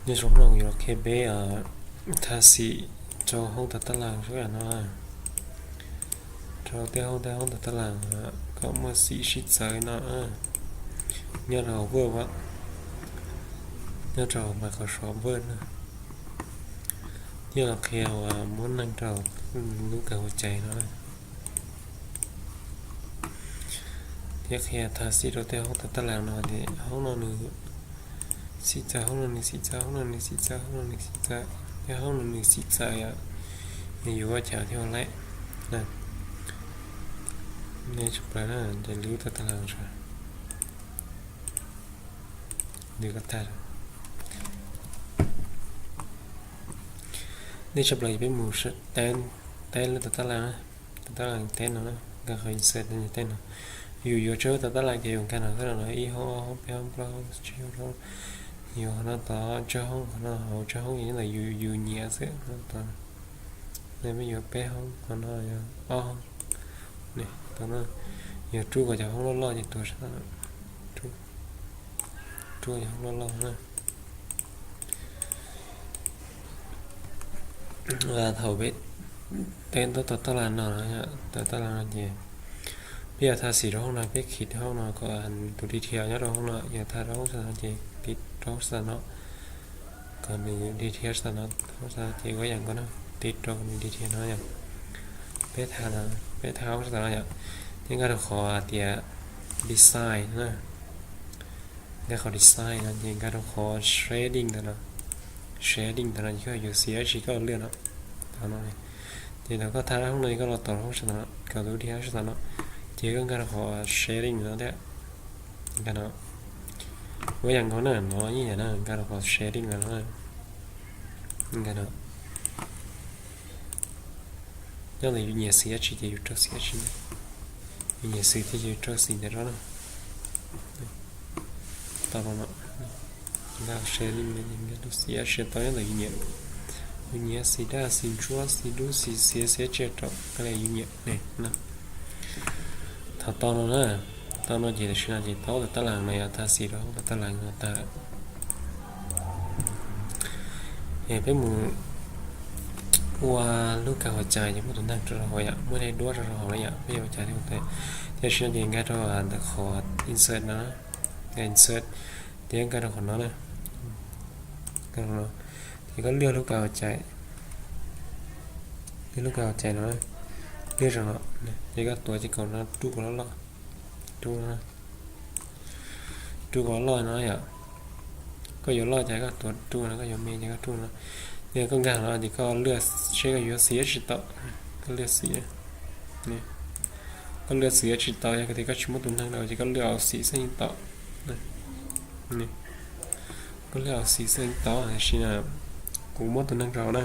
Nyob zoo no kuv yuav los qhia peb thaj xim rau hoob tawm tab las sub yam no, rau tej hoob tej hoob tawm tab las kom muaj xim sib txawv no. Nyob rau Word, nyob rau Microsoft Word na, thiaj los qhia uas muab neeg rau lub kawm hauv cai no, thiab qhia thaj xim rau tej hoob tawm tab las no tias hoob no nws xim txawv, hoob no nws xim txawv, hoob no nws xim txawv, hoob no nws xim txawv, thiab hoob no nws xim txawv yom, nws yuav ua cas thiaj ua laib. Nej tshaj plaws na, ces lub tawm tab las, lub tawm tab las, nej tshaj plaws ces peb mus teb lub tawm tab las na, tawm tab las teb no na, nkag qhov insert teb no. Yus yuav tsaug tawm tab las ces yus nkag no xwb no, ib hoob ob hoob peb hoob plaub hoob tsib hoob rau, yus qhov no tod tsawg hoob, qhov no hauv tsawg hoob, yus nyob ntawm yus nyiam xwb no tod. Peb yuav peb hoob, qhov no yog ob hoob. Tau no, yog rub kom cov hoob loj loj ces tuav sab, rub kom cov hoob loj loj na. Thaum peb teb tau tawm tab las no, tawm tab las no ces peb yuav thaj xim rau hoob no, peb khij hoob no kom tus detail nyob rau hoob no, yog thaj rau hoob no ces tiv rau hoob no, kom nws detail no, ces ua yam nkaus no, tiv rau kom nws detail no yom. Peb thaj, peb thaj hoob no yom, ces nkag rau qhov tias design na, nkag qhov design no ces nkag rau qhov shading ntawm no, shading ntawm no ces koj yuav xim dab tsi koj lwaj no, tau no. Ces thaum koj thaj hoob no ces koj los tom hoob no, kom tus detail no, ces koj nkag rau qhov shading no thiab, nkag no. Ua yam nkaus na, no yeej yam na, nkag rau qhov shading no, nkag no. Nyob ntawm yus nyiam xim dab tsi ces yus rau xim dab tsi, yus nyiam xim twg ces yus rau xim ntawd rau na. Tau no, nkag shading no, nkag rau xim dab tsi tau nyob ntawm yus nyiam, yus nyiam xim daj xim ntsuab xim dub xim xiav xim dab tsi rau, koj li yus nyiam ne. Thaum tau no na, tau no ces tam sim no ces tau tawm tab las no yog thaj xim rau hoob tawm tab las no tag. Peb mus ua lub kawm hauv cai ces muab tus neeg rau hauv yom, muab daim duab rau hauv na yom, peb yuav ua cas thiaj ua tau. Tam sim no ces nkag rau ntawm qhov insert no, insert, ces nkag rau qhov no na, ces koj lwaj lub kawm hauv cai, lwaj lub kawm hauv cai no, lwaj rau no, ces koj tuav ces kom no rub kom loj loj, rub no, rub kom loj no yom. Koj yuav loj ces koj tuav rub no, koj yuav me ces koj rub no. Yog koj nkag no ces koj lwaj seb koj yuav xim dab tsi tau, koj lwaj xim, koj lwaj xim dab tsi tau, yog tias koj tsis muab tus neeg rau ces koj lwaj xim xeeb tau. Koj lwaj xim xeeb tau, tiam sis na kuv muab tus neeg rau na.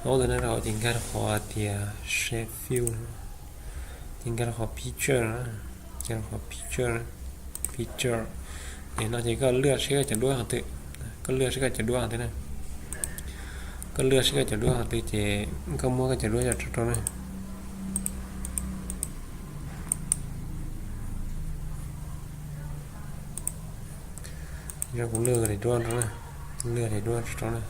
Muab tus neeg rau ces nkag rau qhov tias shape fill, ces nkag rau qhov picture, nkag rau qhov picture, picture. Ces no ces koj lwaj seb koj cov duab qhov twg, koj lwaj seb koj cov duab qhov twg na. Koj lwaj seb koj cov duab qhov twg ces koj muab koj cov duab coj rau na. Yog kuv lwaj daim duab rau na, lwaj daim duab rau na.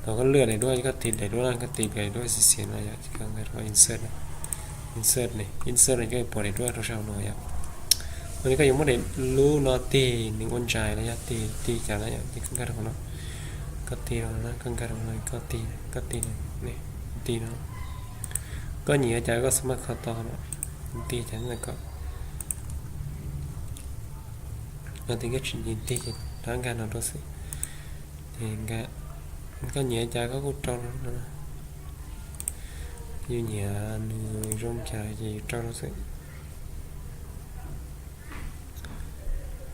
Thaum koj lwaj daim duab koj tig daim duab no, koj tig daim duab xiav xiav no yom, koj nkag rau insert, insert ne, insert no koj pom daim duab rau saum no yom. Ua li koj yuav muab daim lub no tig nws ua ntsais los yog tig tig cas no yom, ces koj nkag rau no, koj tig rau no, koj nkag rau no, koj tig, koj tig, tig no. Koj nyiam cas koj xav mas kho tau no, tig cas ntawm koj. Yog tias koj tsis nyiam tig ces rov nkag no rau xwb. Ces koj nyiam cas koj kuj rau no, yus nyiam nws zoo cas ces yus rau rau xwb.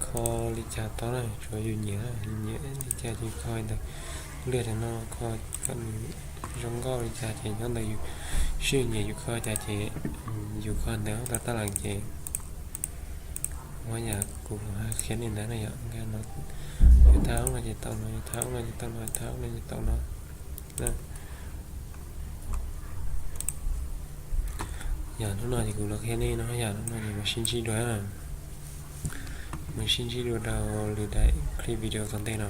Kho li cas tau na, tsuav yus nyiam, yus nyiam li cas ces kho li ntawd. Lwaj rau no kho kom nws zoo nkauj li cas ces nyob ntawm yus, seb yus nyiam yus kho cas ces yus kho ntawd hoob tawm tab las ces ua yam kuv qhia nej ntawd na yom, nkag no, yus thaj hoob no ces tau no, yus thaj hoob no ces tau no, yus thaj hoob no ces tau no. Yam hnub no ces kuv los qhia nej no, yam hnub no ces los sib ntsib dua. Mus sib ntsib dua rau lwm daim clip video tom ntej no.